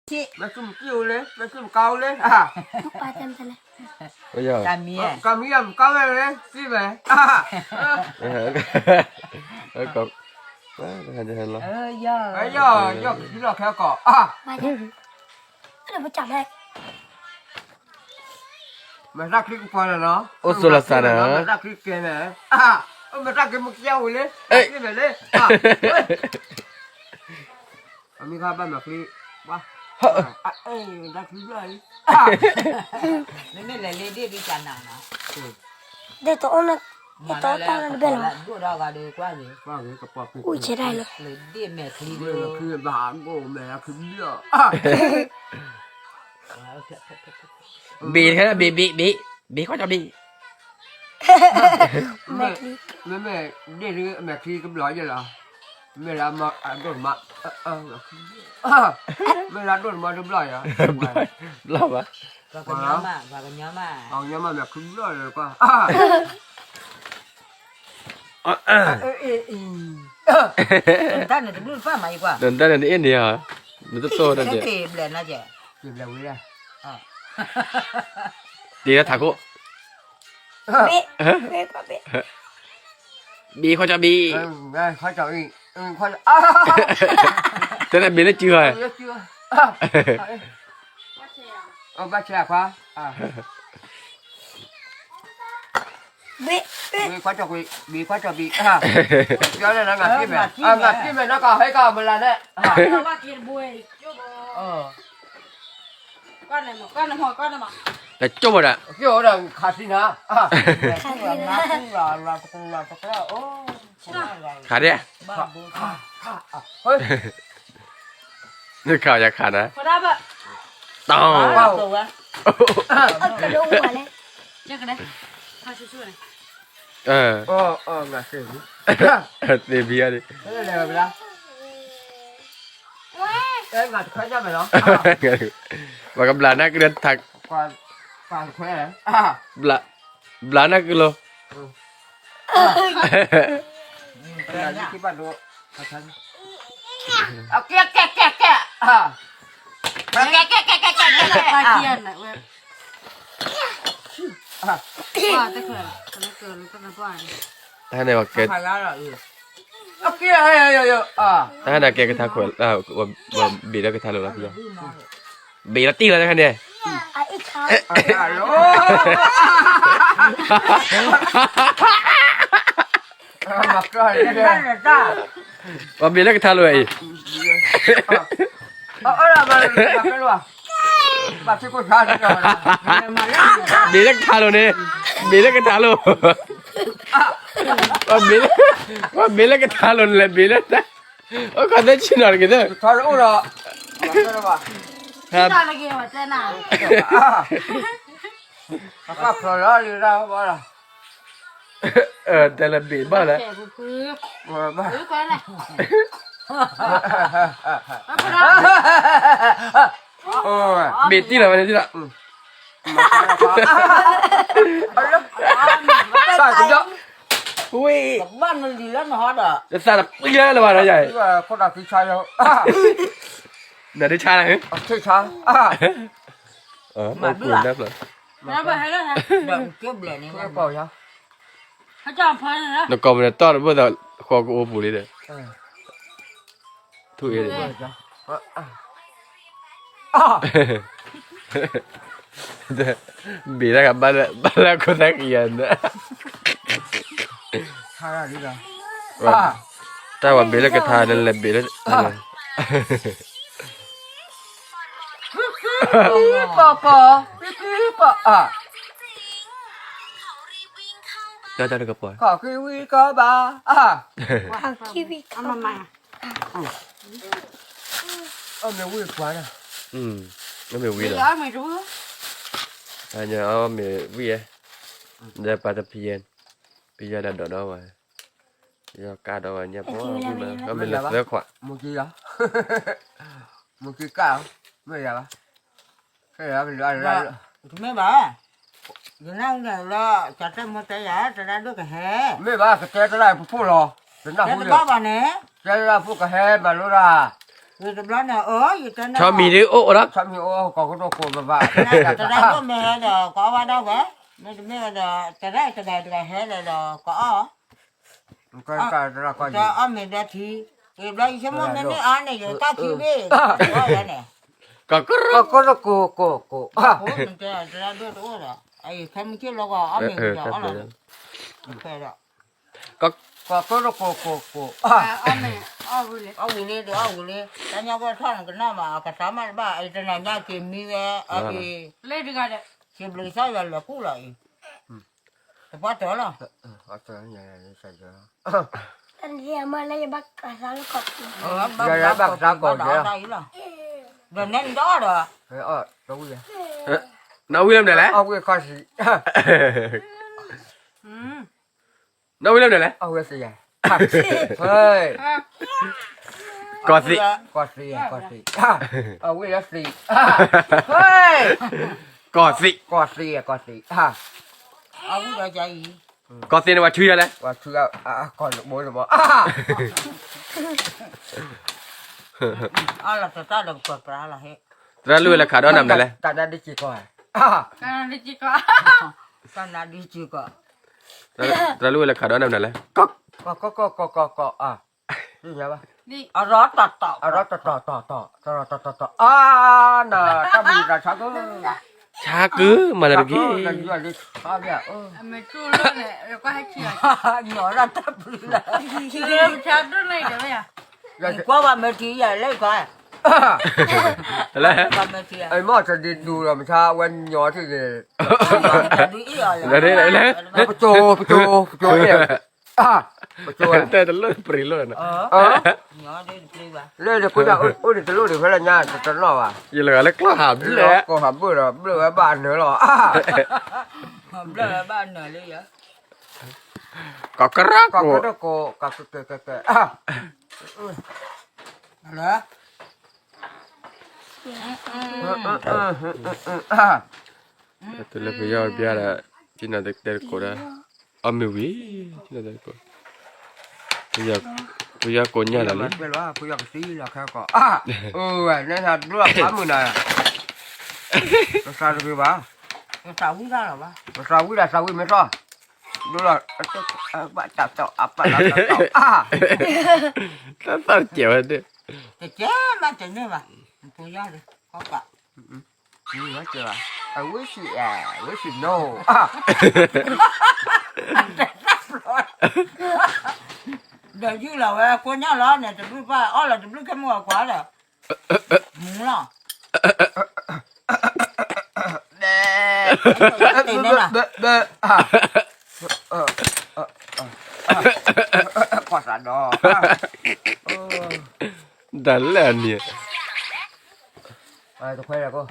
မ့ၢ်သူၣ်မကံၣ်အိၣ်လဲၣ်, မ့ၢ်သူၣ်မကါအိၣ်လဲၣ်, ကါမံၤဧါ, မကါဝဲလဲၣ်, ကံၣ်ဝဲ, ယီၢ်, ယီၢ်, ယီၢ်, ကံၣ်လီၤခဲကီး, မ့ၢ်တၢ်ချံကပီၤန့ၣ်နီၤ, အိၣ်ဆိးလီၤသးန့ၣ်, မ့ၢ်တၢ်ချံကဲန့ၣ်, မ့ၢ်တၢ်ကဲမူကဲအိၣ်လဲၣ်, မ့ၢ်လဲၣ်, အမံၤခါဘၣ်မၤချံ, တၢ်ချံဘျီၣ်အံၤ, မ့မ့ၢ်လဲၤလ့ဒ့ၣ်ဒ်ကနၤနီၤ, ဒ်တအီၣ်န့ၣ်, တအီၣ်တၢ်န့ၣ်တဘဲလီၤ, အိၣ်ဆဲဒၣ်လီၤ, ဘ့ၣ်ခဲဒၣ်ဘ့ၣ်ဘ့ၣ်ဘ့ၣ်, ဘ့ၣ်ခီကီဘ့ၣ်, မ့မ့ၢ်ဒ့ၣ်ဒ်မဲာ်ချံကဘျီၣ်ယဲလီၤ, မ့ၢ်လၢအဒိၣ်တမး, မ့ၢ်လၢအဒိၣ်တမးတဘျီၣ်ယၤ, ဘျီၣ်ဘၣ်, ပှၤကညီမး, ပှၤကညီမးမဲာ်ချံဘျီၣ်လီၤကွၢ် တၢ်န့ၣ်တဘျုးတဖၣ်မးအံၤကွၢ်, တၢ်န့ၣ်တအ့ၣ်န့ၣ်ဧါ, နတတိၢ်တၢ်ဒဲး, တ့လၢထးခိၣ်, ဘ့ၣ်ခွါကၠီဘ့ၣ်, တဲန့ၣ်ဘ့ၣ်လၢစုၤဧါ, ဘၣ်ဆဲးခွါ ဘ့ၣ်ခွါကၠီဘ့ၣ်, ဘ့ၣ်ခွါကၠီဘ့ၣ်, ကၠီလၢနၤငါက့မဲာ်, ငါက့မဲာ်နီၢ်ကီၢ်ဟဲကီၢ်မလၤနဲၣ်, တကၠိၢ်ဘၣ်ဒၣ်, ခးဒဲး, ခးဒဲး, နခးယခးနၤ, တီၢ်, သ့ၣ်ဖံအီၤန့ၣ်, ပှၤကဘျးနၢ်ကလၢထး, ဘျးနၢ်ကလၢ, ကဲကဲကဲကဲ, ကဲကဲကဲကဲကဲ, တၢ်န့ၣ်ဘၣ်ကဲ, တၢ်န့ၣ်ကဲကထါခွဲး, ဘ့ၣ်လၢကထါလိၤလီၤ, ဘ့ၣ်လီၤတံၢ်လီၤတခါန့ၣ်, ပှၤဘ့ၣ်လၢကထါလိၤအံၤ, ဘ့ၣ်လၢကထါလိၤန့ၣ်, ဘ့ၣ်လၢကထါလိၤ, ပှၤဘ့ၣ်လၢကထါလိၤန့ၣ်လဲၣ်, ဘ့ၣ်လၢ, အိၣ်ခီသ့ဆံနီၤတဂ့ၤသ့ၣ်, တဲလၢဘ့ၣ်ဘၣ်လၢ, ဘ့ၣ်တံၢ်လီၤဝဲန့ၣ်တံၢ်လီၤ, ဝ့ၢ်, တသးတပှံၤလၢလၢၤဘၣ်ဒီးယၤ, နဒုးဆါလၢ, မၤဘၣ်, နကီၢ်ပနၢ်တီၢ်တဘၣ်ဒီး ဃီကအိပူၤလံဒီး, ထူအ့ၣ်, ဘ့ၣ်တၢ်ကဘၣ်လၢခိၣ်သၣ်ကယၤန့ၣ်, တၢ်ဝဲဘ့ၣ်လၢကထါန့ၣ်လဲၤဘ့ၣ်လၢ, ပီၤပီၤ, ပီၤပီၤ, တၢ်တၢ်တကပီၤ, ခီၣ်ခံဝံၤကီးဘၣ်, ခီၣ်ခံဝံၤကီးဘၣ်, အီၣ်မ့ၤဝံၤကွၢ်, အီၣ်မ့ၤဝံၤလီၤ, အီၣ်မ့ၤဝံၤ, ဒီးပာ်တဖံးယဲ, ပယီၤဒၣ်ဒိးဒီးဝဲ, ပယီၤကါဒီးဝဲညါပှၤ, အီၣ်မ့ၤလၢသၢခွး, မ့ၢ်က့ၤကါ, မ့ၢ်ယၤဘၣ်, မ့ၢ်ဘၣ်, ယနၢ်လၢ, ကတဲမိၢ်တဲယၤ တရၣ်ဒိၣ်ကဟဲ, မ့ၢ်ဘၣ်ကတဲတရၣ်ပဖိၣ်လီၤ, တနၢ်ဟူလၢ, တဲတဘၣ်ဘၣ်န့ၣ်, တဲတရၣ်ဖိၣ်ကဟဲမၤလိတၢ်, ယတဘျီန့ၣ် အၢ ယတဲန့ၣ် ဆီမံၤဒ်အိၣ်အိၣ်ဒီး ဆီမံၤအိၣ်အိၣ် ကိးကဒိၣ်ကိးဘၣ်ဘၣ် တရၣ်ဒိၣ်မ့ၢ်ဟဲဒီး ကအီၣ်ဘၣ်ဒၣ်ဝဲ, မ့တမ့ၢ်ဝဲဒီး တရၣ်တဂၤတဂၤဟဲဒီးဒီး ကအီၣ် ကအီၣ်မ့ၤဒီးထံ, ယဘျီယဆိကမိၣ်မ့ၢ်န့ၢ်အါန့ၣ် ယတၢ်ခံဘ့ၣ် အီၣ်ဝဲန့ၣ် ကိးကဒိၣ်ကိးကိးကိး တရၣ်ဒိၣ်တအိၣ်ဒီး အခဲမုၢ်ဆ့ၣ်လီၤဂီၤ အီၣ်မ့ၤဒီးအီၣ်လီၤ ဖဲဒီး ကိးကဒိၣ်ကိးကိးကိး အီၣ်ဝံၤလံ အီၣ်ဝံၤလံ တၢ်ညါကီၢ်ထီၣ်နကနၣ်မး အကစၢ်မးတဘၣ် အံၤတနၤညါက့ၤမံဝဲ အက့ၤ စံးဘျုးကစၢ်ယွၤလၢာ်ကူၣ်လီၤအံၤ တပှၢ်တၢၢ်လီၤ တနံၤအမးလၢယဘၣ်ကစၢ်လၢကီၢ်ပူၤ ယဘၣ်ကစၢ်ကီၢ်ပူၤ ဒီးနဲနဒီဒီး နဝံၣ်လၢမနုၤလဲၣ် အဝံၣ်ခီၣ်စံး နဝံၣ်လၢမနုၤလဲၣ် အဝံၣ်စံးယၤ ကီၢ်သံး ကီၢ်သံး ကီၢ်သံး အဝံၣ်လၢသံး ကီၢ်သံး ကီၢ်သံး ကီၢ်သံး ကီၢ်သံးန့ၣ် ပှၤထုယၤလဲၣ် ပှၤထုကီၢ်တဘိန့ၣ်မး သရၣ်လူၢ်ဝဲလၢခးဒီးနၤမနုၤလဲၣ် သရၣ်လူၢ်ဝဲလၢခးဒီးနၤမနုၤလဲၣ် ကီၢ် ကီၢ် ကီၢ် ကီၢ် ကီၢ် ကီၢ် ကီၢ် အ အရီတတီၤတီၤ တရီတတီၤတီၤ တရီတတီၤတီၤ အါ နတၢ်ဘျုးတၢ်ဆါကၢ ဆါကၢ မၤလၢတဂ့ၤ ဆါကၢ နယူးအလံဆါဘၣ် ညီဒၣ်တၢ်ဘျုးလၢ ကွၢ်ဘၣ်မဲာ်ထံယၤလဲၣ်ခွါ လဲၣ် မ့ၢ်တဒုးဒိၣ်ဒီး မ့ၢ်ဆါဝဲညီထံၣ်န့ၣ် ဒုးအံၣ်အီၤလဲၣ် ပကၠိ ပကၠိ ပကၠိ ပကၠိ တဲတလိၣ်တပျံၤလိၣ်နီၤ လၢနခိၣ်ညါအိၣ်ဒံးတလိၣ်ဒံးဖဲလၢညါ တတနီၣ်ဘၣ် ယလီၤဂာ်လၢကျီၢ်ဟးဘျဲၣ် ကျီၢ်ဟးဘျဲၣ်ဒီး ဘျဲၣ်ဝဲဘၣ်နၢၤလီၤ ဘျဲၣ်ဝဲဘၣ်နၢၤလံ ကီၢ်ကရၢ ကီၢ်ကရၢ ကီၢ်ကကဲကဲကဲ လၢ တုၤလၢပယီၤဘျါဒီး ကၠံၣ်နီၤတဲတကိးဒီး အီၣ်မ့ၤဝံၤ ကၠံၣ်နီၤတဲတကိး ပယီၤကိးညၣ်လီၤလံ ပယီၤကသံလီၤခဲကီး အိၣ်ဝဲ နဲဟးဒိၣ်ဖးမုၢ်နၤ ပသးတဂ့ၤဘၣ် ပသးဝံၣ်ဒၣ်လီၤဘၣ် ပသးဝံၣ်ဒၣ်သးဝံၣ်မ့ၢ်ထီၣ် ဒိၣ်လီၤ ဘၣ်တၢ်တီၢ်အပၢ်လီၤ တၢ်တီၢ်အါ တၢ်သၣ်တစဲးဝဲဒၣ် တကဲမးတန့ၢ်ဘၣ် ပယီၤဒီး ကီၢ်ကး မ့ၢ်ဝဲကဲဘၣ် I wish you, I wish you know ဒီးယူၢ်လီၤဝဲ ကိးညၣ်လီၤန့ၣ် တဘျုးဘၣ် အီၣ်လီၤတဘျုးခဲမုၢ်အကွၢ်ဒီး မူလီၤ ဘဲ ဘဲ ဘဲ ကွၢ်သးဒီး တၢ်လဲၣ်အနံၤ တခွဲလၢကိး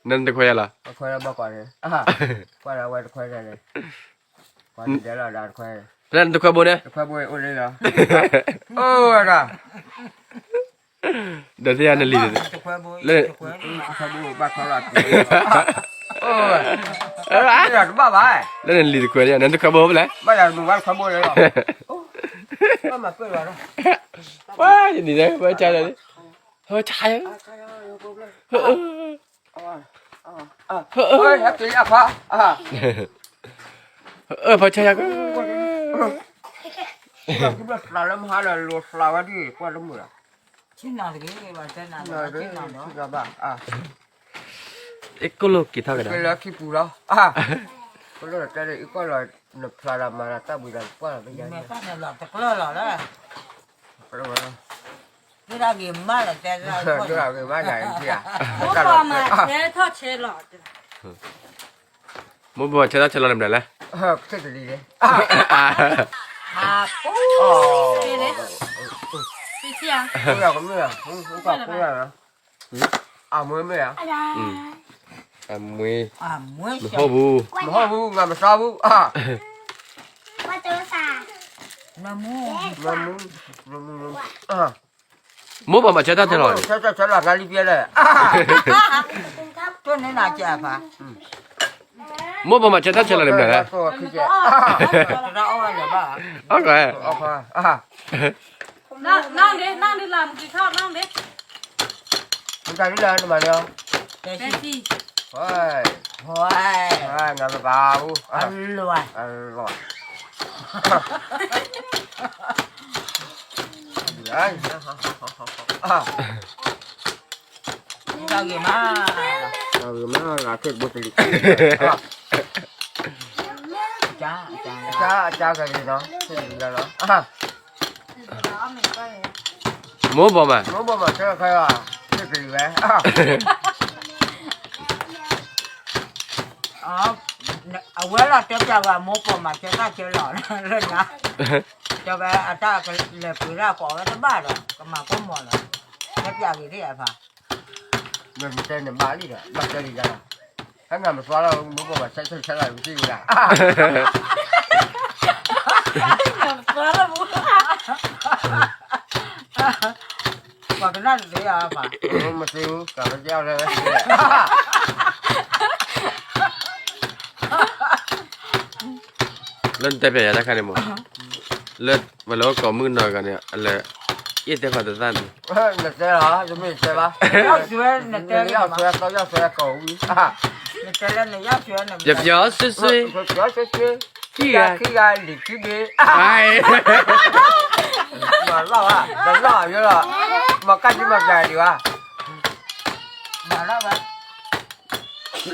နတခွဲယၤလီၤ တခွဲလၢဘီၣ်ကွၢ်န့ၣ် ကွၢ်လၢဝဲတခွဲန့ၣ် ကွၢ်ဒဲလီၤဒၣ်တခွဲ ဖဲနတခွဲဘိန့ၣ် တခွဲဘိအိၣ်လၢလီၤ အိၣ်ဝဲဒၣ် ဒီးသ့ၣ်ညါနလံၤ လၢ တခွဲဘိဘၣ်ထီလီၤ အိၣ်ဝဲ တဘၣ်ဘၣ် လၢနလံၤတခွဲန့ၣ် နတခွဲဘိဖဲလဲၣ် ဘၣ်ယၤတခွဲဘိလီၤ ပှၤယနံၤဒဲး ပှၤဆါလီၤ ဟၢဆါယၤ ဟၢ ဟဲက့ၤယါခွါ ဟၢ ပှၤဆါယၤက သးလၢမဟါလၢလိၤသးဝဲဒ်ကွၢ်တမုာ်လီၤ ဆ့ၣ်နီၤတဂ့ၤ ဆ့ၣ်နီၤဘၣ် အကိၣ်လိၣ်က့ၤထီၣ်ကဒီး ကလၢခံပူၤလီၤ ကလၢတဲလၢအံၤကွၢ်လီၤ နဖျါလီၤမၤလီၤတၢ်ဘှံးလီၤကွၢ်လီၤမ့ၢ်ယါန့ၣ် တကျၢၢ်လီၤလၢ ကလၢ ဒိၣ်ဒၣ်ဂ့ၤမးလီၤတဲ ဒိၣ်ဒၣ်ဂ့ၤမးယၤအံၤ မိၢ်ဘၣ်ဆဲးထီၣ်ဆဲးလီၤန့ၣ်မနုၤလဲၣ် ကသ့ၣ်တလံၤလဲၣ် အမွေမ့ၢ်ဧါ အမွေ မဟီၣ်ဘူး မဟီၣ်ဘူး ငါမသီဘူး မမူ မမူ မိ�်ဘၣ်မၤဆဲးထီၣ်ဆဲးလီၤ ဆဲးထီၣ်ဆဲးလီၤ ငါလံပျဲလဲၣ် တိၢ်န့ၢ်နၤကဲအဖါ မိၢ်ဘၣ်မၤဆဲးထီၣ်ဆဲးလီၤန့ၣ်မနုၤလဲၣ် အီၣ်ကဲ အီၣ်ကဲ နဒ့ နဒ့လၢမက့ၤခီ နဒ့ မတၤဒ်လဲၣ် နမၤန့ၣ်လီၤ ပဲစံ ဝဲ ဝဲ ငါမပာ်ဘူး အလွဲ အလွဲ တၢ်ဂ့ၤမး တၢ်ဂ့ၤမး လၢခ့တဘိတလံၤ အကါ အကါ အကါကလံၤနီၤ ခ့တလံၤလီၤ မိၢ်ဘီမး မိၢ်ဘီမး ဆၢခဲအီၤ ခ့တလံၤဝဲ အဝဲလီၤတဲပၠးဝဲမိၢ်ဘီမး ဆၢတၢ်ဆၢလီၤလၢနၤ တဲဝဲအတၢ်ကလဲၤပှ့ၤဒၣ်ကိးဝဲတဘၣ်ဒီး ကမၤကိးမီၤလီၤ တဲပၠးဂ့ၤသ့ၣ်အဖါ မ့ၢ်တဲန့ၣ်ဘၣ်လံဒီး ဘၣ်တဲလံယါလီၤ ဟဲနၤမသွါလီၤ မိၢ်ဘီမး ဆၢဆၢဆၢလီၤ မ့ၢ်သ့ၣ်ဝဲဒၣ် နမသွါလီၤ ပှၤကနၣ်တသ့ဧါ ပှၤ မ့ၢ်သ့ဘူး ကဘၣ်ကဲအီၤလၢ လၢနတဲပျးယၤတၢ်ခါန့ၣ်မး လၢ ပှၤလၢအိၣ်ကိးမုၢ်ကနီၤဂၤန့ၣ် အလဲၤ အ့ၣ်တဲဖးတသၣ်န့ၣ် နတဲလီၤ ယမ့ၢ်တဲဘၣ် နယီၢ်ဆွဲ သီယီၢ်ဆွဲကိးဝံၤ နတဲလၢနယီၢ်ဆွဲ ပျီပျီဆွ့ဆွ့ ပျီပျီဆွ့ဆွ့ ခံဂၤ ခံဂၤ လံာ်ခံဘ့ၣ် မၤလီၤဘၣ် တလီၢ်ယိလီၤ မၤကၣ်ဒံမၤပျးဒံးဘၣ် မၤလီၤဘၣ် ခံဂၤ ခံ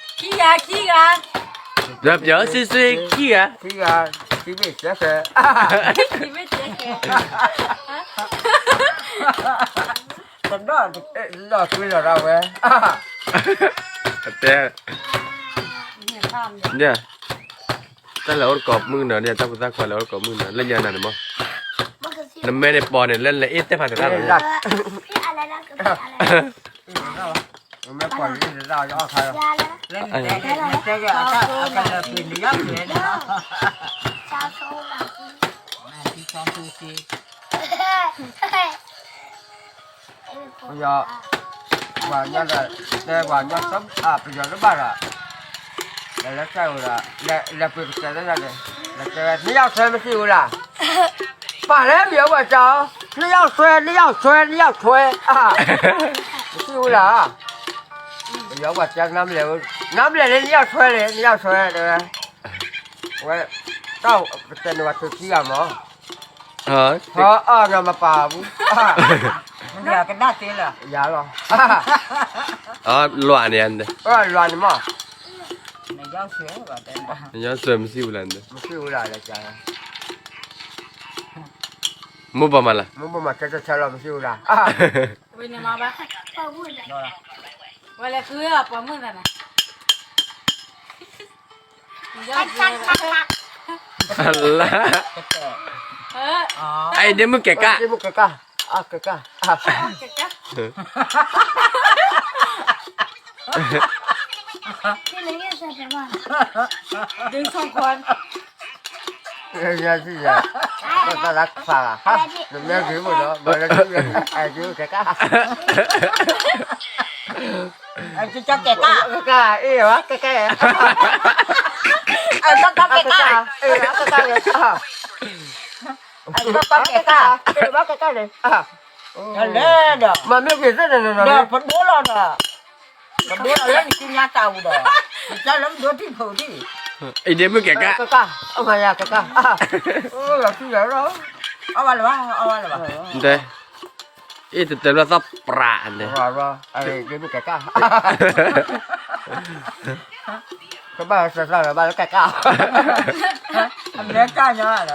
ဂၤ ပျီပျီဆွ့ဆွ့ ခံဂၤ ခံဂၤ ခံဘ့ၣ်ကဲဃဲ ခံဘ့ၣ်ကဲဃဲ တဒီၣ် လီၤဆွဲလီၤဒၣ်ဝဲ တဲ တၢ်လဲၤအိၣ်တကိးမုၢ်ကနီၤန့ၣ် တၢ်ဖိသၣ်ခွါလဲၤအိၣ်တကိးမုၢ်ကနီၤ လၢညါနၤန့ၣ်မး နမဲန့ၣ်ပီၤန့ၣ် လၢနလဲၤအ့ၣ်တဲဖးတသၣ်န့ၣ် မ့ၢ်ပှၤလၢတၢ်အီၣ်ခါလီၤ လၢနတဲကဲၤနတဲကဲၤအတၢ်အကလၢၤပှ့ၤန့ၣ်ယါပှ့ၤန့ၣ်လီၤ ပယီၤ ပှၤညီဒီး တဲပှၤညီ ပယီၤတဘၣ်ဒီး လဲၤလၢကၢ်အိၣ်ဒီး လဲၤပှ့ၤကစဲးလၢယၤန့ၣ် လဲၤတဲဝဲ နယောက်ဆွဲမရှိဘူးလား ပာ်လၢပယီၤပှၤကၠီ နှစ်ယောက်ဆွဲ နှစ်ယောက်ဆွဲ နှစ်ယောက်ဆွဲ မရှိဘူးလား ပယီၤပှၤကၠီ နားမလည်ဘူး နားမလည်လေ နှစ်ယောက်ဆွဲလေ နှစ်ယောက်ဆွဲ တဲဝဲ ဝဲ တၢ်ပတဲန့ၣ်ဝဲ သုခံဂၤမး ဟီ အီၣ် နမပာ်ဘူး မ့ၢ်ကနၣ်သ့လၢ ယၤလီၤ လွဲၢ်န့ၣ် လွဲၢ်န့ၣ်မး နှစ်ယောက်ဆွဲ မရှိဘူးလား မရှိဘူးလား လဲၤကၠီ မိၢ်ဘီမးလၢ မိၢ်ဘီမး ဆၢဆၢဆၢလီၤ မရှိဘူးလား ဝဲလဲၤဃုအပှၤမုၣ်သးနၤ လၢ အံၤဒ့မုၣ်ကဲကၢ် ဒ့မုၣ်ကဲကၢ် အကဲကၢ် ဒ့ဆီခွါ ယၤစံယၤ တၢ်လၢကဖး နမ့ၢ်ဂ့ၤမ့ၢ်ဒီး မၤလၢ အဲဒ့မုၣ်ကဲကၢ် ကဲကၢ် ကဲကၢ် အ့ၣ်ဝဲ ကဲကၢ် အကဲကၢ် ကဲကၢ် အကဲကၢ် ကဲကၢ် ကဲကၢ် မ့ၢ်ဂ့ၤသ့ၣ်န့ၣ် ပဒိလီၤဒီး ပဒိလီၤလၢနစုညါတၢ်အူဒီး နကၢ်လၢမဒိထံၣ်ဖိထံၣ် အံၤဒ့မုၣ်ကဲကၢ် ကဲကၢ် အမၤယၤကဲကၢ် လီၤထံၣ်ယၤလီၤ အဝဲလၢၤဘၣ် အဝဲလၢၤဘၣ် တဲ အ့ၣ်တတဲဘျီသီၣ်ပြးန့ၣ် ဒ့မုၣ်ကဲကၢ် ကဘၣ်စၢၤစၢၤလၢၤဘၣ်လၢကဲကၢ် အမဲကၢ်ညီလီၤ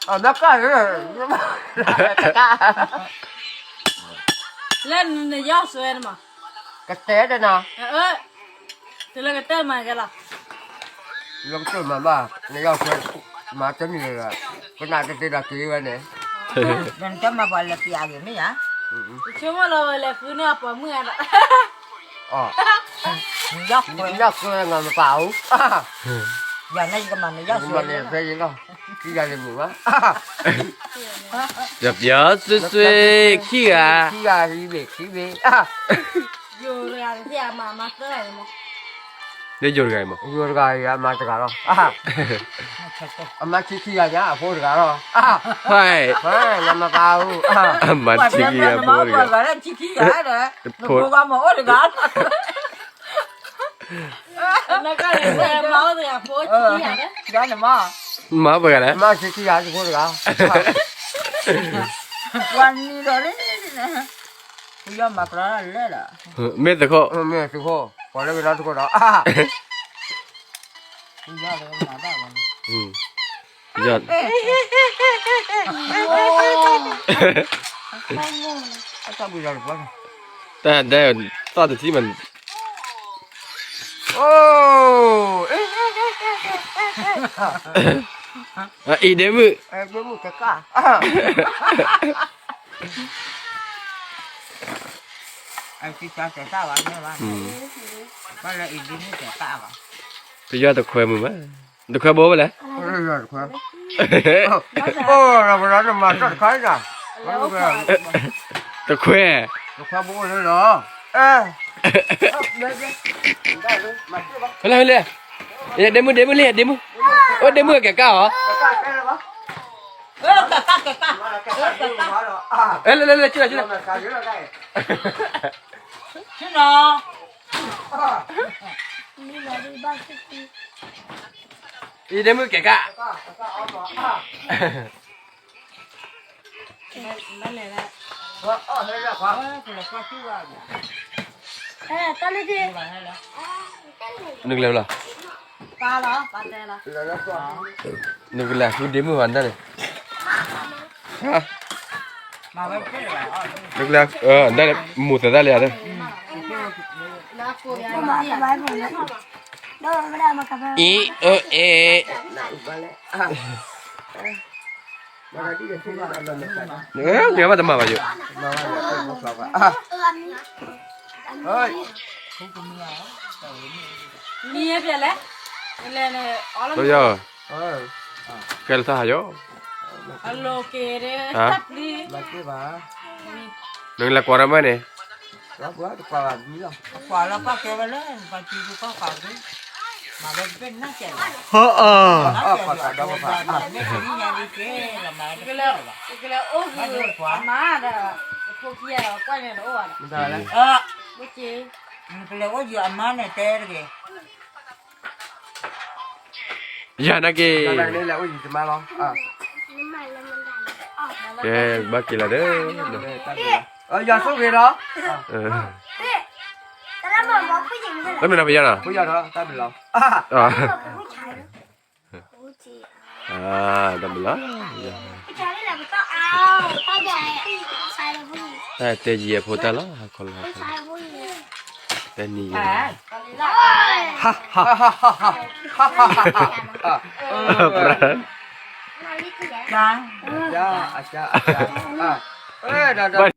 အမဲကၢ်လၢ ကဲကၢ် လၢနယီၢ်ဆွဲန့ၣ်မး ကတဲဒၣ်နၤ တုၤလၢကတၢၢ်မၤကဲလီၤ လၢကတၢၢ်မၤဘၣ် နယီၢ်ဆွဲ မၤတမံၤလၢၤ ကနၣ်တသ့ဒီးက့ၤဝဲန့ၣ် နတမၤပှၤလဲၤပျးဂ့ၤမ့ၢ်ဧါ ယဆိကမိၣ်လီၤဝဲလဲၤဃုန့ၢ်အပှၤမုၣ်ဧါဒီး နယီၢ်ဆွဲ နယီၢ်ဆွဲ ငါမပာ်ဘူး ယၤန့ၣ်ယကမၤနယီၢ်ဆွဲ ယီၢ်ဆွဲယလီၤ ခံဂၤန့ၣ်မုာ်ဘၣ် ပျီပျီဆွ့ဆွ့ ခံဂၤ ခံဂၤ ခံဘ့ၣ် ခံဘ့ၣ် ယိၤတဂၤတသ့ၣ်အမၤမၤသၢဂၤန့ၣ်မး ယိၤတဂၤအံၤမး, ယိၤတဂၤအံၤ အမါတဂၤလီၤ, အမါဆံခံဂၤညါ အဖိတဂၤလီၤ, ဟဲ, နမၤပာ်အူ, အမါဆံခံဂၤဖိတဂၤ, ဖိဂၤမၤအိၣ်တဂၤ, မၤပှဲၤဂၤလဲၣ်, မၤဆံခံဂၤဖိတဂၤ, ပှၤနံၤဒီးလံ, ပယီၤမၤကလီလဲၣ်ဒီး, မ့ၢ်သုးခိၣ်, မ့ၢ်သုးခိၣ်, ပှၤလၢကလီသုးခိၣ်ဒီး, ပယီၤလၢမၤဘၣ်ဝဲ, ပယီၤ, တၢ်ဒဲးသီၣ်တထံၣ်မး, အိၣ်, အံၤဒ့မုၣ်, ပယီၤတခွဲမုာ်မး, တခွဲဘိဝဲလဲၣ်, တခွဲ, တခွဲဘိလီၤ, ဟဲလၢ, ဟဲလၢ, ဒ့မုၣ် ဒ့မုၣ်လံ ဒ့မုၣ်, အိၣ်ဒ့မုၣ်ကဲကၣ်အီၤ, လၢလၢလၢ ကၢ်လီၤ ကၢ်လီၤ, အံၤဒ့မုၣ်ကဲကၣ်, နကလဲၤလီၤ, နကလဲၤဃုဒ့မုၣ်ဘၣ်ဒၣ်န့ၣ်, နကလဲၤ, ဒၣ်န့ၣ် မိၢ်သးဒၣ်လံဧါ, အံၤ, အ့ၣ်, နဘၣ်တမၤဘၣ်ယိၤ, မံၤလဲၣ်, ကဲလၢသးဟးယီၤ, နကလဲၤကွၢ်ရမ့ၢ်န့ၣ်, ဟၢအၢ, ကလဲၤအိၣ်ဂ့ၤ, အမါဒီး, အဖိခံဂၤဒီးကွၢ်န့ၣ်တအိၣ်ဘၣ်ဒီး, ကလဲၤအိၣ်ယံၤအမါန့ၣ်တဲတဂ့ၤ, ယၤနာ်က့ၤ, ကဲ, ဘၣ်က့ၤလီၤဒီး, ယၤဆိၣ်ဂ့ၤဒီး, တမ့ၢ်နီၤပယီၤနီၤ, တၢ်ဘျုးလီၤ, တၢ်တဲယံၤအဖိတၢ်လီၤ, ဟးခီလီၤ, ဟးခီလီၤ, တဲနံၤယံၤ, ပှၤ,